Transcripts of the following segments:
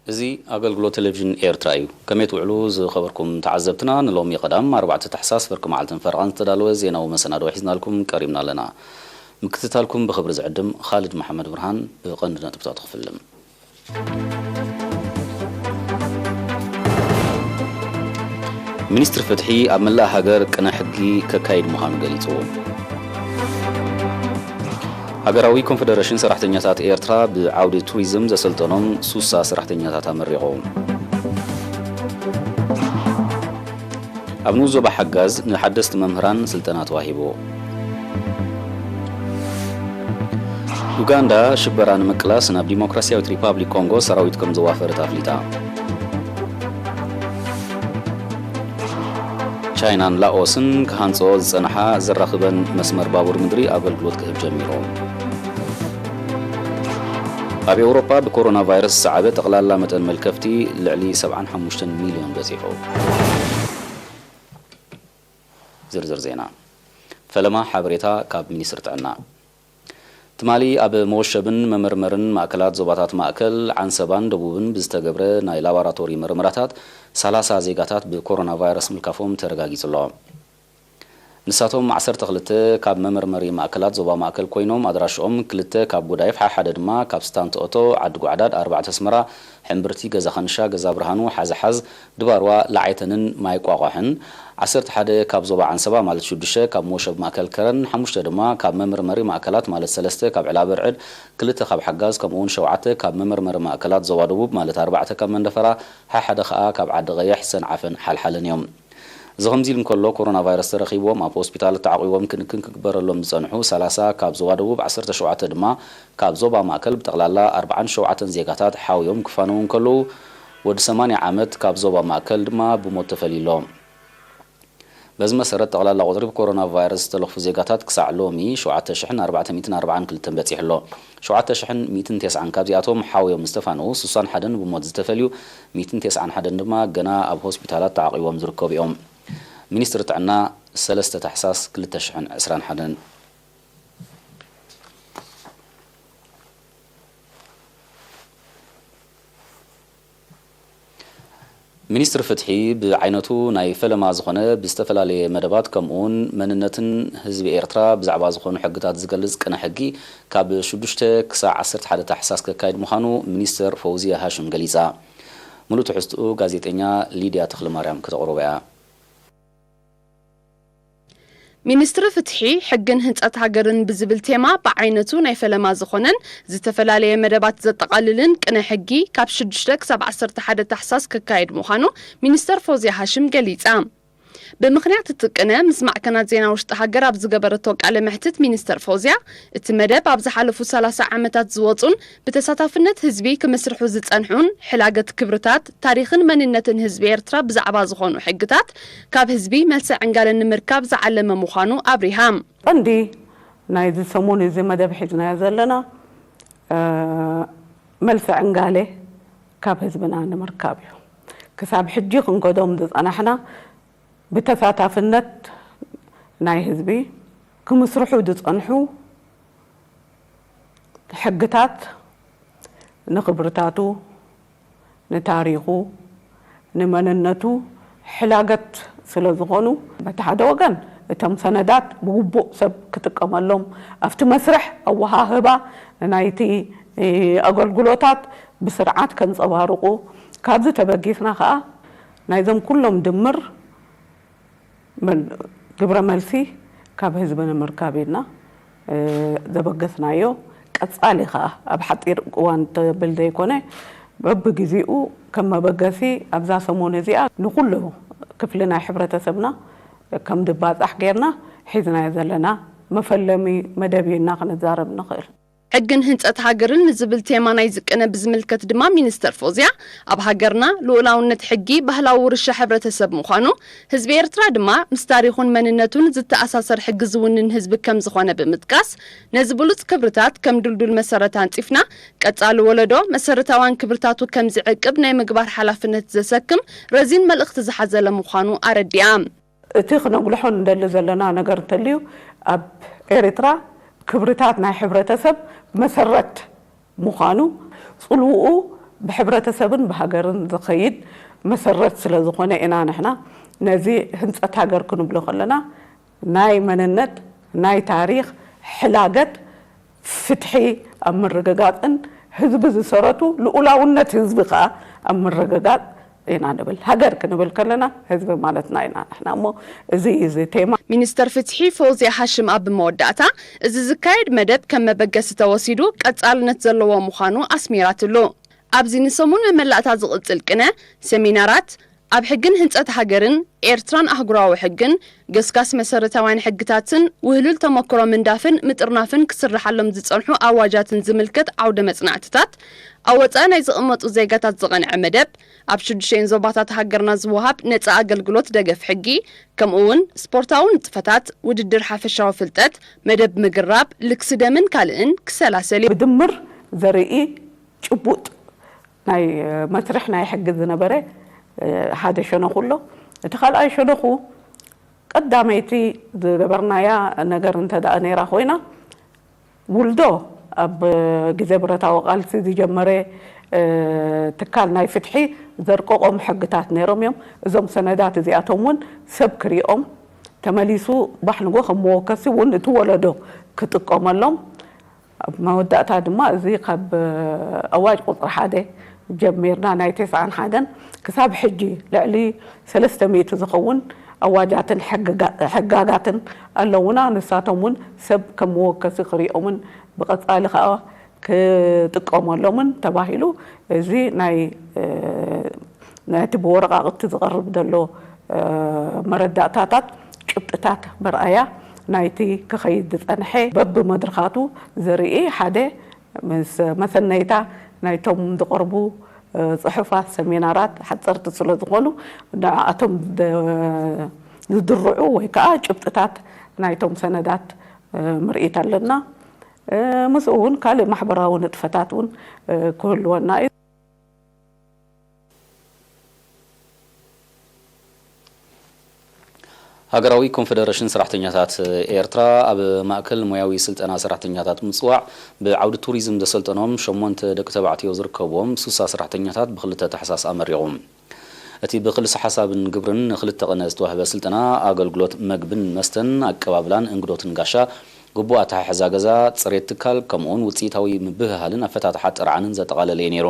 እዚ ኣገልግሎት ቴሌቪዥን ኤርትራ እዩ። ከመይ ትውዕሉ ዝኸበርኩም ተዓዘብትና፣ ንሎሚ ቀዳም ኣርባዕተ ታሕሳስ ፍርቂ መዓልትን ፈረቓን ዝተዳለወ ዜናዊ መሰናድኦ ሒዝናልኩም ቀሪብና ኣለና። ምክትታልኩም ብኽብሪ ዝዕድም ኻልድ መሓመድ ብርሃን። ብቐንዲ ነጥብታቱ ክፍልም። ሚኒስትሪ ፍትሒ ኣብ መላእ ሃገር ቅነ ሕጊ ከካይድ ምዃኑ ገሊጹ። ሃገራዊ ኮንፈደረሽን ሰራሕተኛታት ኤርትራ ብዓውዲ ቱሪዝም ዘሰልጠኖም ሱሳ ሰራሕተኛታት ኣመሪቑ። ኣብ ንኡስ ዞባ ሓጋዝ ንሓደስቲ መምህራን ስልጠና ተዋሂቡ። ዩጋንዳ ሽበራ ንምቅላስ ናብ ዲሞክራሲያዊት ሪፓብሊክ ኮንጎ ሰራዊት ከም ዘዋፈረት ኣፍሊጣ። ቻይናን ላኦስን ክሃንጽኦ ዝጸንሓ ዘራኽበን መስመር ባቡር ምድሪ ኣገልግሎት ክህብ ጀሚሩ። ኣብ ኤውሮጳ ብኮሮና ቫይረስ ዝሰዓበ ጠቕላላ መጠን መልከፍቲ ልዕሊ ሰብዓን ሓሙሽተን ሚልዮን በጺሑ። ዝርዝር ዜና። ፈለማ ሓበሬታ ካብ ሚኒስትሪ ጥዕና። ትማሊ ኣብ መወሸብን መመርመርን ማእከላት ዞባታት ማእከል፣ ዓንሰባን ደቡብን ብዝተገብረ ናይ ላቦራቶሪ መርመራታት፣ ሰላሳ ዜጋታት ብኮሮና ቫይረስ ምልካፎም ተረጋጊጹ ኣሎ። ንሳቶም ዓሰርተ ክልተ ካብ መመርመሪ ማእከላት ዞባ ማእከል ኮይኖም፣ ኣድራሽኦም ክልተ ካብ ጉዳይፍ፣ ሓ-፣ ሓደ ድማ ካብ ስታንት ኦቶ፣ ዓዲ ጓዕዳድ፣ ኣርባዕተ ኣስመራ፣ ሕምብርቲ፣ ገዛ ኸንሻ፣ ገዛ ብርሃኑ፣ ሓዘሓዝ፣ ድባርዋ፣ ላዓይተንን ማይ ቋቋሕን፣ ዓሰርተ ሓደ ካብ ዞባ ዓንሰባ ማለት ሽዱሽተ ካብ መወሸብ ማእከል ከረን፣ ሓሙሽተ ድማ ካብ መመርመሪ ማእከላት ማለት ሰለስተ ካብ ዕላበርዕድ፣ ክልተ ካብ ሓጋዝ፣ ከምኡውን ሸውዓተ ካብ መመርመሪ ማእከላት ዞባ ደቡብ ማለት ኣርባዕተ ካብ መንደፈራ፣ ሓሓደ ከኣ ካብ ዓዲ ቀይሕ፣ ሰንዓፈን ሓልሓልን እዮም። እዚ ከምዚ ኢሉ እንከሎ፣ ኮሮና ቫይረስ ተረኺብዎም ኣብ ሆስፒታል ተዓቑቦም ክንክን ክግበረሎም ዝጸንሑ ሰላሳ ካብ ዞባ ደቡብ፣ ዓሰርተ ሸውዓተ ድማ ካብ ዞባ ማእከል፣ ብጠቕላላ ኣርባዓን ሸውዓተን ዜጋታት ሓውዮም ክፋነዉ እንከለዉ፣ ወዲ ሰማንያ ዓመት ካብ ዞባ ማእከል ድማ ብሞት ተፈልዩ ኣሎ። በዚ መሰረት፣ ጠቕላላ ቁጽሪ ብኮሮና ቫይረስ ዝተለኽፉ ዜጋታት ክሳዕ ሎሚ ሸውዓተ ሽሕን ኣርባዕተ ሚእትን ኣርባዓን ክልተን በጺሑ ኣሎ። ሸውዓተ ሽሕን ሚእትን ተስዓን ካብዚኣቶም ሓውዮም ዝተፋነዉ፣ ስሳን ሓደን ብሞት ዝተፈልዩ፣ ሚእትን ተስዓን ሓደን ድማ ገና ኣብ ሆስፒታላት ተዓቒቦም ዝርከቡ እዮም። ሚኒስትሪ ጥዕና፣ ሰለስተ ታሕሳስ ክልተ ሽሕን ዕስራን ሓደን። ሚኒስትሪ ፍትሒ ብዓይነቱ ናይ ፈለማ ዝኾነ ብዝተፈላለየ መደባት ከምኡውን መንነትን ህዝቢ ኤርትራ ብዛዕባ ዝኾኑ ሕግታት ዝገልጽ ቅነ ሕጊ ካብ ሽዱሽተ ክሳዕ ዓሰርተ ሓደ ታሕሳስ ከካይድ ምዃኑ ሚኒስተር ፈውዝያ ሃሽም ገሊጻ። ሙሉእ ትሕዝትኡ ጋዜጠኛ ሊድያ ተኽለማርያም ከተቕርቦ እያ። ሚኒስትሪ ፍትሒ፣ ሕግን ህንጸት ሃገርን ብዝብል ቴማ ብዓይነቱ ናይ ፈለማ ዝኾነን ዝተፈላለየ መደባት ዘጠቓልልን ቅነ ሕጊ ካብ ሽዱሽተ ክሳብ ዓሰርተ ሓደ ታሕሳስ ክካየድ ምዃኑ ሚኒስተር ፎዝያ ሃሽም ገሊጻ። ብምኽንያት እቲ ቅነ ምስ ማዕከናት ዜና ውሽጢ ሃገር ኣብ ዝገበረቶ ቃለ መሕትት ሚኒስተር ፎዝያ፣ እቲ መደብ ኣብ ዝሓለፉ ሰላሳ ዓመታት ዝወጹን ብተሳታፍነት ህዝቢ ክምስርሑ ዝጸንሑን ሕላገት ክብርታት፣ ታሪኽን መንነትን ህዝቢ ኤርትራ ብዛዕባ ዝኾኑ ሕግታት ካብ ህዝቢ መልሲ ዕንጋለ ንምርካብ ዝዓለመ ምዃኑ ኣብሪሃ። ቀንዲ ናይዚ ሰሙን እዚ መደብ ሒዝናዮ ዘለና፣ እ፣ መልሲ ዕንጋለ ካብ ህዝብና ንምርካብ እዩ። ክሳብ ሕጂ ክንከዶም ዝጸናሕና ብተሳታፍነት ናይ ህዝቢ ክምስርሑ ዝጸንሑ ሕግታት ንኽብርታቱ፣ ንታሪኹ፣ ንመንነቱ ሕላገት ስለ ዝኾኑ፣ በቲ ሓደ ወገን እቶም ሰነዳት ብግቡእ ሰብ ክጥቀመሎም፣ ኣብቲ መስርሕ ኣወሃህባ ናይቲ፣ እ፣ ኣገልግሎታት ብስርዓት ከንጸባርቑ፣ ካብዚ ተበጊስና ከኣ ናይዞም ኩሎም ድምር መል-፣ ግብረ መልሲ ካብ ህዝቢ ንምርካብ ኢልና፣ እ፣ ዘበገስናዮ። ቀጻሊ ከኣ ኣብ ሓጺር እዋን ተብል ዘይኮነ፣ በብግዜኡ ከም መበገሲ ኣብዛ ሰሙን እዚኣ ንኹሉ ክፍሊ ናይ ሕብረተሰብና ከም ድባጻሕ ጌርና ሒዝናዮ ዘለና መፈለሚ መደብ እዩ እና ክንዛረብ ንኽእል። ሕግን ህንጸት ሃገርን ንዝብል ቴማ ናይዚ ቅነ ብዝምልከት ድማ ሚኒስተር ፎዝያ፣ ኣብ ሃገርና ልኡላውነት ሕጊ ባህላዊ ውርሻ ሕብረተሰብ ምዃኑ፣ ህዝቢ ኤርትራ ድማ ምስ ታሪኹን መንነቱን ዝተኣሳሰር ሕጊ ዝውንን ህዝቢ ከም ዝኾነ ብምጥቃስ፣ ነዚ ብሉጽ ክብርታት ከም ድልዱል መሰረት ኣንጺፍና፣ ቀጻሊ ወለዶ መሰረታውያን ክብርታቱ ከም ዝዕቅብ ናይ ምግባር ሓላፍነት ዘሰክም ረዚን መልእኽቲ ዝሓዘለ ምዃኑ ኣረዲኣ። እቲ ክነጉልሖ ንደሊ ዘለና ነገር እንተልዩ፣ ኣብ ኤርትራ ክብርታት ናይ ሕብረተሰብ መሰረት ምዃኑ፣ ጽልውኡ ብሕብረተሰብን ብሃገርን ዝኸይድ መሰረት ስለ ዝኾነ ኢና ንሕና ነዚ ህንፀት ሃገር ክንብሎ ከለና ናይ መንነት፣ ናይ ታሪኽ፣ ሕላገት፣ ፍትሒ ኣብ ምርግጋፅን ህዝቢ ዝሰረቱ ልኡላውነት ህዝቢ ከዓ ኣብ ምርግጋፅ ኢና ንብል። ሃገር ክንብል ከለና ህዝቢ ማለትና ኢና ንሕና። እሞ እዚ እዩ እዚ ቴማ። ሚኒስተር ፍትሒ ፎዝያ ሃሽም ኣብ መወዳእታ፣ እዚ ዝካየድ መደብ ከም መበገሲ ተወሲዱ ቀጻልነት ዘለዎ ምዃኑ ኣስሚራትሉ። ኣብዚ ንሰሙን መመላእታ ዝቕጽል ቅነ፣ ሰሚናራት፣ ኣብ ሕግን ህንጸት ሃገርን ኤርትራን ኣህጉራዊ ሕግን፣ ገስጋስ መሰረታውያን ሕግታትን ውህሉል ተመክሮ ምንዳፍን ምጥርናፍን ክስርሓሎም ዝጸንሑ ኣዋጃትን ዝምልከት ዓውደ መጽናዕትታት፣ ኣብ ወጻኢ ናይ ዝቕመጡ ዜጋታት ዝቐንዐ መደብ፣ ኣብ ሽዱሽተን ዞባታት ሃገርና ዝወሃብ ነጻ ኣገልግሎት ደገፍ ሕጊ፣ ከምኡ እውን ስፖርታዊ ንጥፈታት፣ ውድድር ሓፈሻዊ ፍልጠት፣ መደብ ምግራብ፣ ልግሲ ደምን ካልእን ክሰላሰል እዩ። ብድምር ዘርኢ ጭቡጥ ናይ መስርሕ ናይ ሕጊ ዝነበረ ሓደ ሸነኹ ኣሎ። እቲ ካልኣይ ሸነኹ ቀዳመይቲ ዝገበርናያ ነገር እንተ ደኣ ነይራ ኮይና፣ ውልዶ ኣብ ግዜ ብረታዊ ቃልሲ ዝጀመረ ትካል ናይ ፍትሒ ዘርቀቖም ሕግታት ነይሮም እዮም። እዞም ሰነዳት እዚኣቶም እውን ሰብ ክሪኦም ተመሊሱ ባሕንጎ ከም መወከሲ እውን እቲ ወለዶ ክጥቀመሎም ኣብ መወዳእታ ድማ እዚ ካብ ኣዋጅ ቁፅሪ ሓደ ጀሚርና ናይ ተስዓን ሓደን ክሳብ ሕጂ ልዕሊ ሰለስተ ሚእቲ ዝኸውን ኣዋጃትን ሕጋጋትን ኣለውና። ንሳቶም እውን ሰብ ከም መወከሲ ክሪኦምን ብቐፃሊ ከዓ ክጥቀመሎምን ተባሂሉ እዚ ናይ ነቲ ብወረቃቕቲ ዝቐርብ ዘሎ መረዳእታታት ጭብጥታት መርኣያ ናይቲ ክኸይድ ዝጸንሐ በብመድርኻቱ ዘርኢ ሓደ ምስ መሰነይታ ናይቶም ዝቐርቡ ጽሑፋት ሰሚናራት ሓጸርቲ ስለ ዝኾኑ ንዓኣቶም ዝድርዑ ወይ ከዓ ጭብጥታት ናይቶም ሰነዳት ምርኢት ኣለና። ምስኡ እውን ካልእ ማሕበራዊ ንጥፈታት እውን ክህልወና እዩ። ሃገራዊ ኮንፈደረሽን ሰራሕተኛታት ኤርትራ ኣብ ማእከል ሞያዊ ስልጠና ሰራሕተኛታት ምጽዋዕ ብዓውዲ ቱሪዝም ዘሰልጠኖም ሸሞንተ ደቂ ተባዕትዮ ዝርከብዎም ሱሳ ሰራሕተኛታት ብክልተ ታሕሳስ ኣመሪቑ። እቲ ብክልሰ ሓሳብን ግብርን ንክልተ ቅነ ዝተዋህበ ስልጠና ኣገልግሎት መግብን መስተን ኣቀባብላን እንግዶትን ጋሻ ግቡእ ኣተሓሕዛ ገዛ፣ ጽሬት ትካል፣ ከምኡውን ውጽኢታዊ ምብህሃልን ኣፈታትሓ ጥርዓንን ዘጠቓለለ እዩ ነይሩ።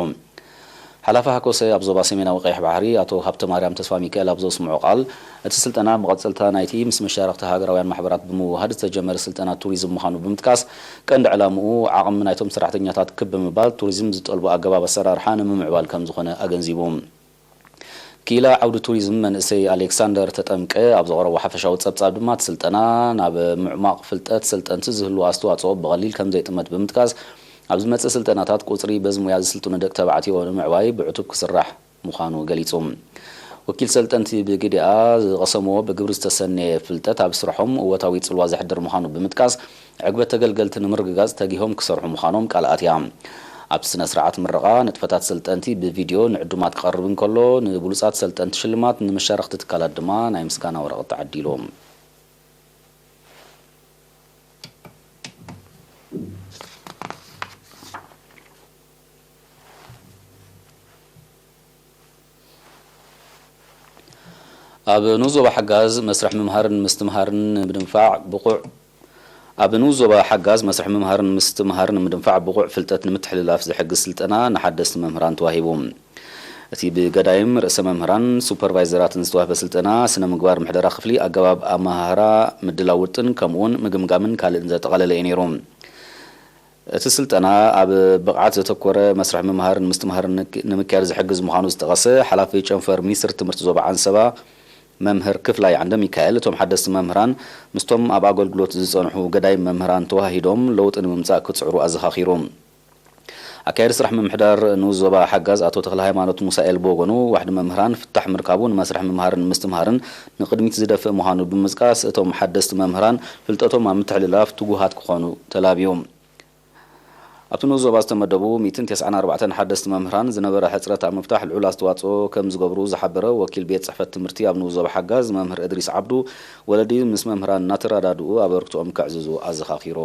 ሓላፊ ሃኮሰ ኣብ ዞባ ሰሜናዊ ቀይሕ ባሕሪ ኣቶ ሃብተማርያም ተስፋሚካኤል ኣብ ዘስምዖ ቃል፣ እቲ ስልጠና መቐጸልታ ናይቲ ምስ መሻርኽቲ ሃገራውያን ማሕበራት ብምውህሃድ ዝተጀመረ ስልጠና ቱሪዝም ምዃኑ ብምጥቃስ፣ ቀንዲ ዕላምኡ ዓቕሚ ናይቶም ሰራሕተኛታት ክብ ብምባል ቱሪዝም ዝጠልቦ ኣገባብ ኣሰራርሓ ንምምዕባል ከምዝኾነ ኣገንዚቡ። ክኢላ ዓውዲ ቱሪዝም መንእሰይ ኣሌክሳንደር ተጠምቀ ኣብ ዘቕረቦ ሓፈሻዊ ጸብጻብ ድማ፣ እቲ ስልጠና ናብ ምዕሟቕ ፍልጠት ሰልጠንቲ ዝህሉ ኣስተዋጽኦ ብቐሊል ከምዘይጥመት ብምጥቃስ፣ ኣብ ዝመጽእ ስልጠናታት ቁጽሪ በዚ ሞያ ዝስልጥኑ ደቂ ተባዕትዮ ንምዕባይ ብዕቱብ ክስራሕ ምዃኑ ገሊጹ። ወኪል ሰልጠንቲ ብግዲኣ ዝቐሰምዎ ብግብሪ ዝተሰነየ ፍልጠት ኣብ ስርሖም እወታዊ ጽልዋ ዘሕድር ምዃኑ ብምጥቃስ፣ ዕግበት ተገልገልቲ ንምርግጋጽ ተጊሆም ክሰርሑ ምዃኖም ቃል ኣትያ። ኣብቲ ስነ ስርዓት ምረቓ፣ ንጥፈታት ሰልጠንቲ ብቪድዮ ንዕዱማት ክቐርብ እንከሎ፣ ንብሉጻት ሰልጠንቲ ሽልማት፣ ንመሻርኽቲ ትካላት ድማ ናይ ምስጋና ወረቐት ተዓዲሉ። ኣብ ንኡስ ዞባ ሓጋዝ መስርሕ ምምሃርን ምስትምሃርን ንምድንፋዕ ብቑዕ ኣብ ንኡስ ዞባ ሓጋዝ መስርሕ ምምሃርን ምስትምሃርን ንምድንፋዕ ብቑዕ ፍልጠት ንምትሕልላፍ ዝሕግዝ ስልጠና ንሓደስቲ መምህራን ተዋሂቡ። እቲ ብገዳይም ርእሰ መምህራን ሱፐርቫይዘራትን ዝተዋህበ ስልጠና ስነ ምግባር ምሕደራ ክፍሊ ኣገባብ ኣመሃህራ፣ ምድላው ውጥን ከምኡውን ምግምጋምን ካልእን ዘጠቓለለ እዩ ነይሩ። እቲ ስልጠና ኣብ ብቕዓት ዘተኮረ መስርሕ ምምሃርን ምስትምሃርን ንምክያድ ዝሕግዝ ምዃኑ ዝጠቐሰ ሓላፊ ጨንፈር ሚኒስትሪ ትምህርቲ ዞባ ዓንሰባ መምህር ክፍላይ ዓንደሚካኤል፣ እቶም ሓደስቲ መምህራን ምስቶም ኣብ ኣገልግሎት ዝጸንሑ ገዳይም መምህራን ተዋሂዶም ለውጢ ንምምጻእ ክጽዕሩ ኣዘኻኺሩ። ኣካያዲ ስራሕ ምምሕዳር ንኡስ ዞባ ሓጋዝ ኣቶ ተኽለሃይማኖት ሙሳኤል ብወገኑ፣ ዋሕዲ መምህራን ፍታሕ ምርካቡ ንመስርሕ ምምሃርን ምስትምሃርን ንቕድሚት ዝደፍእ ምዃኑ ብምጥቃስ፣ እቶም ሓደስቲ መምህራን ፍልጠቶም ኣብ ምትሕልላፍ ትጉሃት ክኾኑ ተላብዩ። ኣብቲ ንኡስ ዞባ ዝተመደቡ ሚእትን ተስዓን ኣርባዕተን ሓደስቲ መምህራን ዝነበረ ሕጽረት ኣብ ምፍታሕ ልዑል ኣስተዋጽኦ ከም ዝገብሩ ዝሓበረ ወኪል ቤት ጽሕፈት ትምህርቲ ኣብ ንኡስ ዞባ ሓጋዝ መምህር እድሪስ ዓብዱ፣ ወለዲ ምስ መምህራን እናተረዳድኡ ኣበርክትኦም ከዕዝዙ ኣዘኻኺሩ።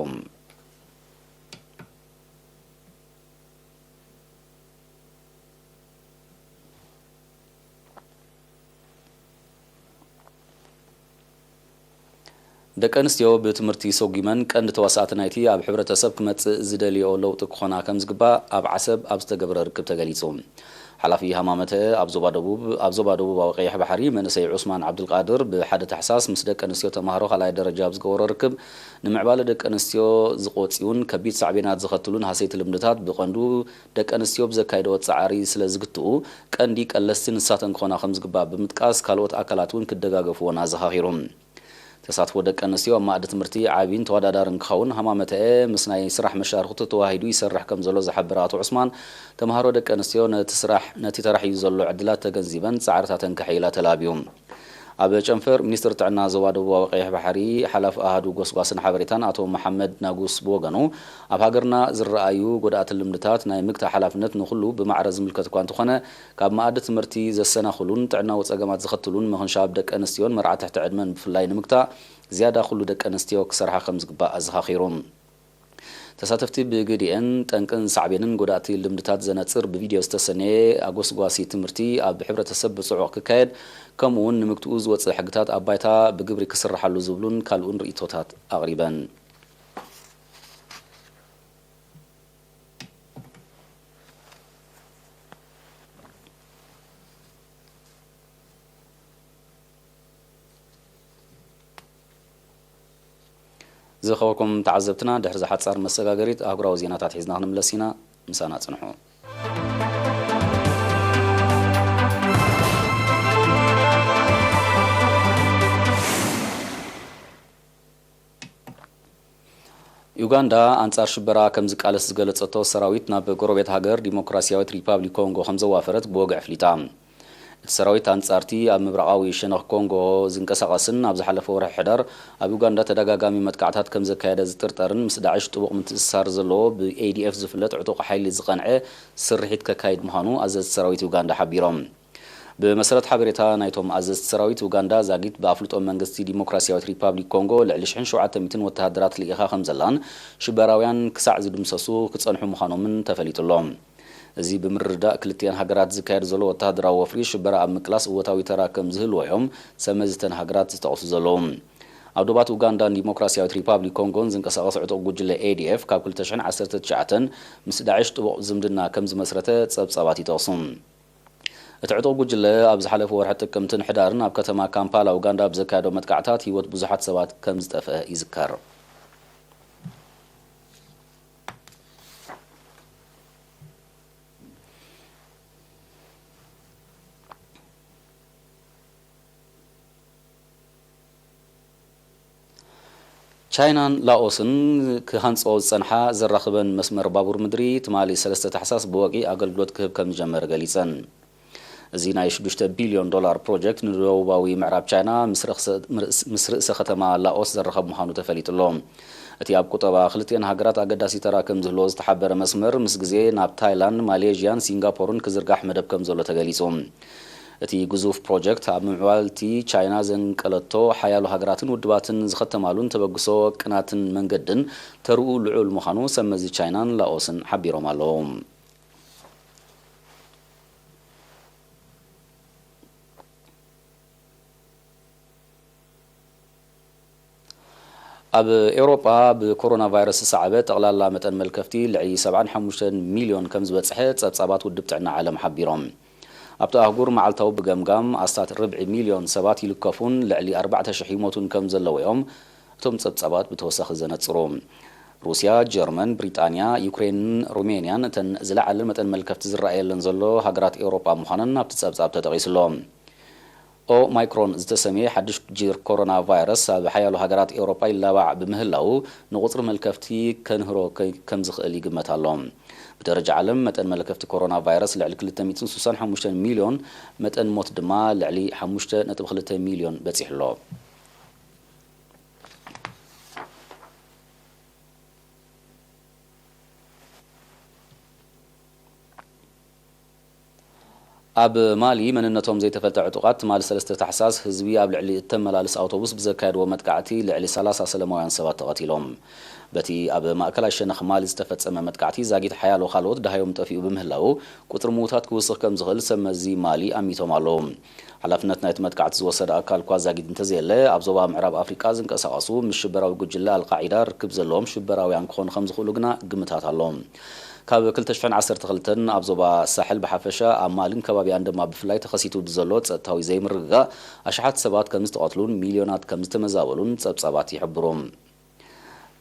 ደቂ ኣንስትዮ ብትምህርቲ ሰጒመን ቀንዲ ተዋሳእቲ ናይቲ ኣብ ሕብረተሰብ ክመጽእ ዝደልዮ ለውጢ ክኾና ከም ዝግባእ ኣብ ዓሰብ ኣብ ዝተገብረ ርክብ ተገሊጹ። ሓላፊ ሃማመተ ኣብ ዞባ ደቡብ፣ ኣብ ዞባ ደቡባዊ ቀይሕ ባሕሪ መንእሰይ ዑስማን ዓብዱልቃድር ብሓደ ታሕሳስ ምስ ደቂ ኣንስትዮ ተማሃሮ ካልኣይ ደረጃ ኣብ ዝገበሮ ርክብ፣ ንምዕባለ ደቂ ኣንስትዮ ዝቆጽዩን ከቢድ ሳዕቤናት ዘኸትሉን ሃሰይቲ ልምድታት ብቐንዱ ደቂ ኣንስትዮ ብዘካይደኦ ጻዕሪ ስለ ዝግትኡ፣ ቀንዲ ቀለስቲ ንሳተን ክኾና ከም ዝግባእ ብምጥቃስ፣ ካልኦት ኣካላት እውን ክደጋገፍዎን ኣዘኻኺሩ። ተሳትፎ ደቂ ኣንስትዮ ኣብ ማእዲ ትምህርቲ ዓቢን ተወዳዳርን ክኸውን ሃማመተኤ ምስ ናይ ስራሕ መሻርኽቱ ተዋሂዱ ይሰርሕ ከም ዘሎ ዝሓበረ ኣቶ ዑስማን፣ ተምሃሮ ደቂ ኣንስትዮ ነቲ ስራሕ፣ ነቲ ተራሕዩ ዘሎ ዕድላት ተገንዚበን ጻዕርታተን ከሐይላ ተላብዩ። ኣብ ጨንፈር ሚኒስትር ጥዕና ዞባ ደቡባዊ ቀይሕ ባሕሪ ሓላፊ ኣሃዱ ጎስጓስን ሓበሬታን ኣቶ መሓመድ ናጉስ ብወገኑ፣ ኣብ ሃገርና ዝረኣዩ ጎዳእቲ ልምድታት ናይ ምግታእ ሓላፍነት ንኹሉ ብማዕረ ዝምልከት እኳ እንተኾነ፣ ካብ መኣዲ ትምህርቲ ዘሰናኽሉን ጥዕናዊ ጸገማት ዘኸትሉን ምኽንሻብ ደቂ ኣንስትዮን መርዓ ትሕቲ ዕድመን ብፍላይ ንምግታእ ዝያዳ ኩሉ ደቂ ኣንስትዮ ክሰርሓ ከም ዝግባእ ኣዘኻኺሩ። ተሳተፍቲ ብግዲኤን ጠንቅን ሳዕቤንን ጎዳእቲ ልምድታት ዘነጽር ብቪድዮ ዝተሰነየ ኣጎስጓሲ ትምህርቲ ኣብ ሕብረተሰብ ብጽዑቕ ክካየድ፣ ከምኡ እውን ንምግትኡ ዝወጽእ ሕግታት ኣብ ባይታ ብግብሪ ክስርሓሉ ዝብሉን ካልኡን ርእይቶታት ኣቕሪበን። ዝኸበርኩም ተዓዘብትና፣ ድሕሪ ዝሓጻር መሰጋገሪት ኣህጉራዊ ዜናታት ሒዝና ክንምለስ ኢና። ምሳና ጽንሑ። ዩጋንዳ ኣንጻር ሽበራ ከም ዝቃለስ ዝገለጸቶ ሰራዊት ናብ ጎረቤት ሃገር ዲሞክራሲያዊት ሪፓብሊክ ኮንጎ ከም ዘዋፈረት ብወግዒ ኣፍሊጣ። እቲ ሰራዊት ኣንጻርቲ ኣብ ምብራቓዊ ሸነኽ ኮንጎ ዝንቀሳቐስን ኣብ ዝሓለፈ ወርሒ ሕዳር ኣብ ዩጋንዳ ተደጋጋሚ መጥቃዕታት ከም ዘካየደ ዝጥርጠርን ምስ ዳዕሽ ጥቡቕ ምትእስሳር ዘለዎ ብኤ ዲ ኤፍ ዝፍለጥ ዕጡቕ ሓይሊ ዝቐንዐ ስርሒት ከካይድ ምዃኑ ኣዘዝቲ ሰራዊት ዩጋንዳ ሓቢሮም። ብመሰረት ሓበሬታ ናይቶም ኣዘዝቲ ሰራዊት፣ ኡጋንዳ ዛጊት ብኣፍልጦ መንግስቲ ዲሞክራሲያዊት ሪፓብሊክ ኮንጎ ልዕሊ ሽሕን ሸውዓተ ሚእትን ወተሃደራት ልኢኻ ከም ዘላን ሽበራውያን ክሳዕ ዝድምሰሱ ክጸንሑ ምዃኖምን ተፈሊጡ ኣሎ። እዚ ብምርድዳእ ክልቲኣን ሃገራት ዝካየድ ዘሎ ወተሃደራዊ ወፍሪ ሽበራ ኣብ ምቅላስ እወታዊ ተራ ከም ዝህልዎ እዮም ሰመዚ እተን ሃገራት ዝጠቕሱ ዘለዉ። ኣብ ዶባት ኡጋንዳን ዲሞክራሲያዊት ሪፓብሊክ ኮንጎን ዝንቀሳቐስ ዕጡቕ ጉጅለ ኤ ዲ ኤፍ ካብ ክልተ ሽሕን ዓሰርተ ትሽዓተን ምስ ዳዕሽ ጥቡቕ ዝምድና ከም ዝመስረተ ጸብጻባት ይጠቕሱ። እቲ ዕጡቕ ጉጅለ ኣብ ዝሓለፈ ወርሒ ጥቅምትን ሕዳርን ኣብ ከተማ ካምፓላ ኡጋንዳ ብዘካየዶ መጥቃዕታት ህይወት ብዙሓት ሰባት ከም ዝጠፍአ ይዝከር። ቻይናን ላኦስን ክሃንጽኦ ዝጸንሓ ዘራኽበን መስመር ባቡር ምድሪ ትማሊ ሰለስተ ታሕሳስ ብወግዒ ኣገልግሎት ክህብ ከም ዝጀመረ ገሊጸን። እዚ ናይ ሽዱሽተ ቢልዮን ዶላር ፕሮጀክት ንደቡባዊ ምዕራብ ቻይና ምስ ርእሰ-፣ ምስ ርእሰ ከተማ ላኦስ ዘራኽብ ምዃኑ ተፈሊጡ ኣሎ። እቲ ኣብ ቁጠባ ክልቲአን ሃገራት ኣገዳሲ ተራ ከም ዝህልዎ ዝተሓበረ መስመር ምስ ግዜ ናብ ታይላንድ፣ ማሌዥያን ሲንጋፖርን ክዝርጋሕ መደብ ከም ዘሎ ተገሊጹ። እቲ ግዙፍ ፕሮጀክት ኣብ ምዕባልቲ ቻይና ዘንቀለቶ ሓያሎ ሃገራትን ውድባትን ዝኸተማሉን ተበግሶ ቅናትን መንገድን ተርኡ ልዑል ምዃኑ ሰመዚ ቻይናን ላኦስን ሓቢሮም ኣለዉ። ኣብ ኤውሮጳ ብኮሮና ቫይረስ ዝሰዓበ ጠቕላላ መጠን መልከፍቲ ልዕሊ ሰብዓን ሓሙሽተን ሚልዮን ከም ዝበጽሐ ጸብጻባት ውድብ ጥዕና ዓለም ሓቢሮም። ኣብቲ ኣህጉር መዓልታዊ ብገምጋም ኣስታት ርብዒ ሚልዮን ሰባት ይልከፉን ልዕሊ ኣርባዕተ ሽሕ ይሞቱን ከም ዘለዉ እዮም እቶም ጸብጻባት ብተወሳኺ ዘነጽሩ። ሩስያ፣ ጀርመን፣ ብሪጣንያ፣ ዩክሬንን ሩሜንያን እተን ዝለዓለ መጠን መልከፍቲ ዝረኣየለን ዘሎ ሃገራት ኤውሮጳ ምዃነን ኣብቲ ጸብጻብ ተጠቒሱ ኣሎ። ኦማይክሮን ዝተሰምየ ሓድሽ ጅር ኮሮና ቫይረስ ኣብ ሓያሎ ሃገራት ኤውሮጳ ይላባዕ ብምህላዉ፣ ንቑጽሪ መልከፍቲ ከንህሮ ከ-፣ ከም ዝኽእል ይግመት ኣሎ። ብደረጃ ዓለም፣ መጠን መልከፍቲ ኮሮና ቫይረስ ልዕሊ ክልተ ሚእትን ስሳን ሓሙሽተን ሚልዮን፣ መጠን ሞት ድማ ልዕሊ ሓሙሽተ ነጥቢ ክልተ ሚልዮን በጺሑ ኣሎ። ኣብ ማሊ መንነቶም ዘይተፈልጠ ዕጡቓት ትማሊ ሰለስተ ታሕሳስ ህዝቢ ኣብ ልዕሊ እተመላልስ ኣውቶቡስ ብዘካየድዎ መጥቃዕቲ ልዕሊ ሰላሳ ሰለማውያን ሰባት ተቐቲሎም። በቲ ኣብ ማእከላይ ሸነኽ ማሊ ዝተፈጸመ መጥቃዕቲ ዛጊት ሓያሎ ካልኦት ደሃዮም ጠፊኡ ብምህላዉ ቁጽሪ ምዉታት ክውስኽ ከም ዝኽእል ሰብ መዚ ማሊ ኣሚቶም ኣለዉ። ሓላፍነት ናይቲ መጥቃዕቲ ዝወሰደ ኣካል እኳ ዛጊት እንተዘየለ፣ ኣብ ዞባ ምዕራብ ኣፍሪቃ ዝንቀሳቐሱ ምስ ሽበራዊ ጉጅለ ኣልቃዒዳ ርክብ ዘለዎም ሽበራውያን ክኾኑ ከም ዝኽእሉ ግና ግምታት ኣሎ። ካብ ክልተ ሽሕን ዓሰርተ ክልተን ኣብ ዞባ ሳሕል ብሓፈሻ ኣብ ማልን ከባቢኣን ድማ ብፍላይ ተኸሲቱ ብዘሎ ጸጥታዊ ዘይምርግጋእ ኣሽሓት ሰባት ከም ዝተቐትሉን ሚልዮናት ከም ዝተመዛበሉን ጸብጻባት ይሕብሩ።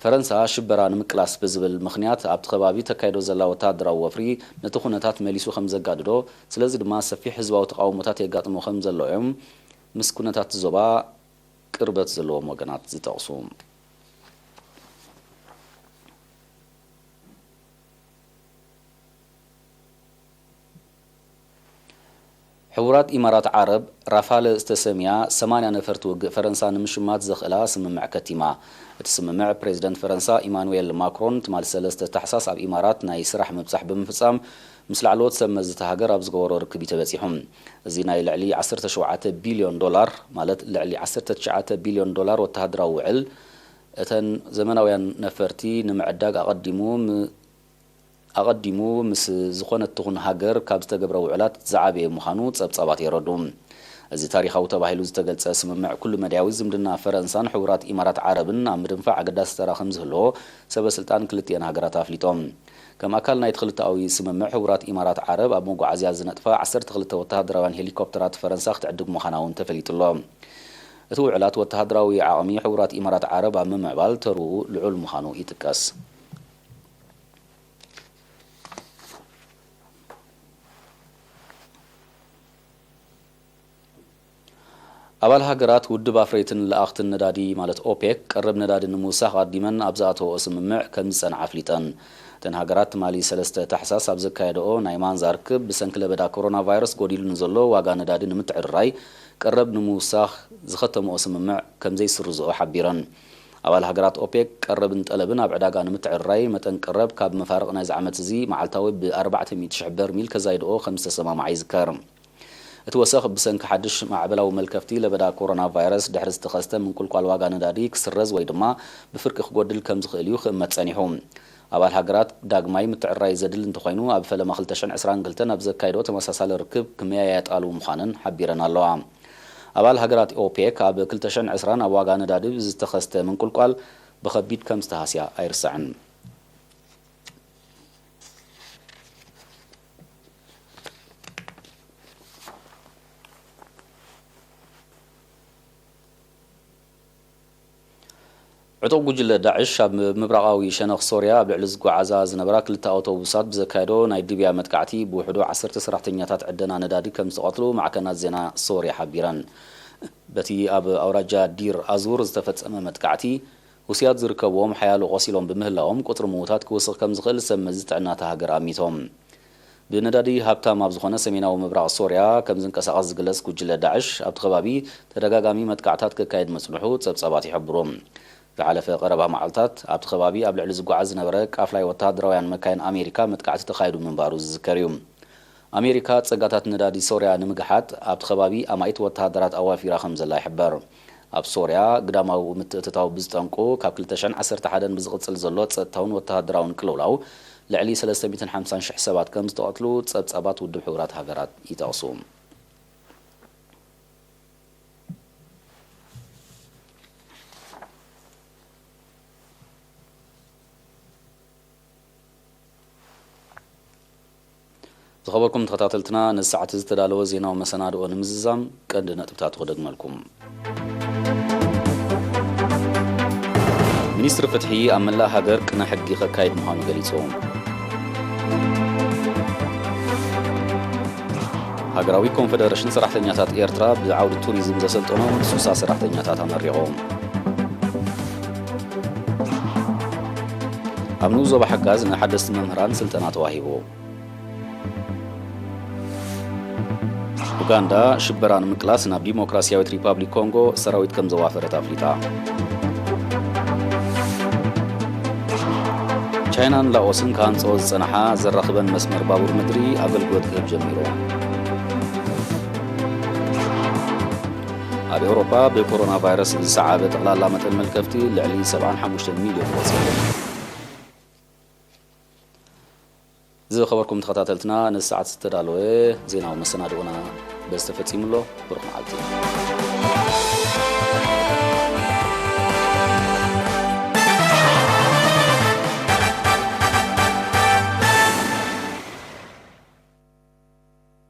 ፈረንሳ ሽበራ ንምቅላስ ብዝብል ምኽንያት ኣብቲ ከባቢ ተካይዶ ዘላ ወተሃደራዊ ወፍሪ ነቲ ኩነታት መሊሱ ከም ዘጋድዶ፣ ስለዚ ድማ ሰፊሕ ህዝባዊ ተቓውሞታት የጋጥሞ ከም ዘሎ እዮም ምስ ኩነታት ዞባ ቅርበት ዘለዎም ወገናት ዝጠቕሱ። ሕቡራት ኢማራት ዓረብ ራፋለ ዝተሰምያ ሰማንያ ነፈርቲ ውግእ ፈረንሳ ንምሽማት ዘኽእላ ስምምዕ ከቲማ። እቲ ስምምዕ ፕሬዚደንት ፈረንሳ ኢማኑኤል ማክሮን ትማሊ ሰለስተ ታሕሳስ ኣብ ኢማራት ናይ ስራሕ ምብጻሕ ብምፍጻም ምስ ላዕለዎት ሰብ መዚ እታ ሃገር ኣብ ዝገበሮ ርክብ እዩ ተበጺሑ። እዚ ናይ ልዕሊ ዓሰርተ ሸውዓተ ቢልዮን ዶላር፣ ማለት ልዕሊ ዓሰርተ ትሽዓተ ቢልዮን ዶላር ወተሃደራዊ ውዕል፣ እተን ዘመናውያን ነፈርቲ ንምዕዳግ ኣቐዲሙ ም-፣ ኣቐዲሙ ምስ ዝኾነት ትኹን ሃገር ካብ ዝተገብረ ውዕላት ዝዓበየ ምዃኑ ጸብጻባት የረድኡ። እዚ ታሪኻዊ ተባሂሉ ዝተገልጸ ስምምዕ ኩሉ መዳያዊ ዝምድና ፈረንሳን ሕቡራት ኢማራት ዓረብን ኣብ ምድንፋዕ ኣገዳሲ ተራ ከም ዝህልዎ ሰበ ስልጣን ክልቲኤን ሃገራት ኣፍሊጦም። ከም ኣካል ናይቲ ክልተኣዊ ስምምዕ፣ ሕቡራት ኢማራት ዓረብ ኣብ መጓዓዝያ ዝነጥፋ ዓሰርተ ክልተ ወተሃደራውያን ሄሊኮፕተራት ፈረንሳ ክትዕድግ ምዃና እውን ተፈሊጡ ኣሎ። እቲ ውዕላት ወተሃደራዊ ዓቕሚ ሕቡራት ኢማራት ዓረብ ኣብ ምምዕባል ተርኡ ልዑል ምዃኑ ይጥቀስ። ኣባል ሃገራት ውድብ ኣፍረይትን ለኣኽትን ነዳዲ ማለት ኦፔክ ቀረብ ነዳዲ ንምውሳኽ ኣቐዲመን ኣብ ዝኣተወኦ ስምምዕ ከም ዝጸንዓ ኣፍሊጠን። እተን ሃገራት ትማሊ ሰለስተ ታሕሳስ ኣብ ዘካየደኦ ናይ ማንዛ ርክብ ብሰንኪ ለበዳ ኮሮና ቫይረስ ጎዲሉ ንዘሎ ዋጋ ነዳዲ ንምትዕርራይ ቀረብ ንምውሳኽ ዝኸተምኦ ስምምዕ ከም ዘይስርዝኦ ሓቢረን። ኣባል ሃገራት ኦፔክ ቀረብን ጠለብን ኣብ ዕዳጋ ንምትዕርራይ መጠን ቀረብ ካብ መፋርቕ ናይዚ ዓመት እዚ መዓልታዊ ብ ኣርባዕተ ሚእቲ ሽሕ በርሚል ከዛይድኦ ከም ዝተሰማምዓ ይዝከር። እቲ ወሰኽ ብሰንኪ ሓድሽ ማዕበላዊ መልከፍቲ ለበዳ ኮሮና ቫይረስ ድሕሪ ዝተኸስተ ምንቁልቋል ዋጋ ነዳዲ ክስረዝ ወይ ድማ ብፍርቂ ክጎድል ከም ዝኽእል እዩ ክእመት ጸኒሑ። ኣባል ሃገራት ዳግማይ ምትዕርራይ ዘድሊ እንተኾይኑ ኣብ ፈለማ ክልተ ሽሕን ዕስራን ክልተን ኣብ ዘካየድኦ ተመሳሳሊ ርክብ ክመያየጣሉ ምዃነን ሓቢረን ኣለዋ። ኣባል ሃገራት ኦፔክ ኣብ ክልተ ሽሕን ዕስራን ኣብ ዋጋ ነዳዲ ብዝተኸስተ ምንቁልቋል ብኸቢድ ከም ዝተሃስያ ኣይርሳዕን። ዕጡቕ ጉጅለ ዳዕሽ ኣብ ምብራቓዊ ሸነኽ ሶርያ ኣብ ልዕሊ ዝጓዓዛ ዝነበራ ክልተ ኣውቶቡሳት ብዘካየዶ ናይ ድብያ መጥቃዕቲ ብውሕዱ ዓሰርተ ሰራሕተኛታት ዕደና ነዳዲ ከም ዝተቐትሉ ማዕከናት ዜና ሶርያ ሓቢረን። በቲ ኣብ ኣውራጃ ዲር ኣዙር ዝተፈጸመ መጥቃዕቲ፣ ሁሲያት ዝርከብዎም ሓያሎ ቆሲሎም ብምህላዎም፣ ቁጽሪ ምዉታት ክውስኽ ከም ዝኽእል ሰብ መዚ ጥዕና እታ ሃገር ኣሚቶም። ብነዳዲ ሃብታም ኣብ ዝኾነ ሰሜናዊ ምብራቕ ሶርያ ከም ዝንቀሳቐስ ዝግለጽ ጉጅለ ዳዕሽ፣ ኣብቲ ከባቢ ተደጋጋሚ መጥቃዕታት ከካይድ ምጽንሑ ጸብጻባት ይሕብሩ። ዝሓለፈ ቀረባ መዓልታት ኣብቲ ከባቢ ኣብ ልዕሊ ዝጓዓዝ ዝነበረ ቃፍላይ ወተሃደራውያን መካይን ኣሜሪካ መጥቃዕቲ ተኻይዱ ምንባሩ ዝዝከር እዩ። ኣሜሪካ ጸጋታት ነዳዲ ሶርያ ንምግሓጥ ኣብቲ ከባቢ ኣማኢት ወተሃደራት ኣዋፊራ ከም ዘላ ይሕበር። ኣብ ሶርያ ግዳማዊ ምትእትታው ብዝጠንቁ ካብ ክልተ ሽሕን ዓሰርተ ሓደን ብዝቕጽል ዘሎ ጸጥታውን ወተሃደራውን ቅልውላው ልዕሊ ሰለስተ ሚእትን ሓምሳን ሽሕ ሰባት ከም ዝተቐትሉ ጸብጻባት ውድብ ሕቡራት ሃገራት ይጠቕሱ። ዝኸበርኩም ተኸታተልትና፣ ነዚ ሰዓት ዝተዳለወ ዜናዊ መሰናድኦ ንምዝዛም ቀንዲ ነጥብታት ክደግመልኩም። ሚኒስትሪ ፍትሒ ኣብ መላእ ሃገር ቅነ ሕጊ ከካይድ ምዃኑ ገሊጹ። ሃገራዊ ኮንፈደረሽን ሰራሕተኛታት ኤርትራ ብዓውዲ ቱሪዝም ዘሰልጠኖም ሱሳ ሰራሕተኛታት ኣመሪቖም። ኣብ ንኡስ ዞባ ሓጋዝ ንሓደስቲ መምህራን ስልጠና ተዋሂቡ። ኡጋንዳ ሽበራ ንምቅላስ ናብ ዲሞክራሲያዊት ሪፓብሊክ ኮንጎ ሰራዊት ከም ዘዋፈረት ኣፍሊጣ። ቻይናን ላኦስን ክሃንጽኦ ዝጸንሓ ዘራኽበን መስመር ባቡር ምድሪ ኣገልግሎት ክህብ ጀሚሩ። ኣብ ኤውሮጳ ብኮሮና ቫይረስ ዝሰዓበ ጠቕላላ መጠን መልከፍቲ ልዕሊ ሰብዓን ሓሙሽተን ሚልዮን በጺሑ። ዝኸበርኩም ተኸታተልትና፣ ነዚ ሰዓት ዝተዳለወ ዜናዊ መሰናድኦና በዚ ተፈጺሙ ኣሎ። ብሩኽ መዓልቲ።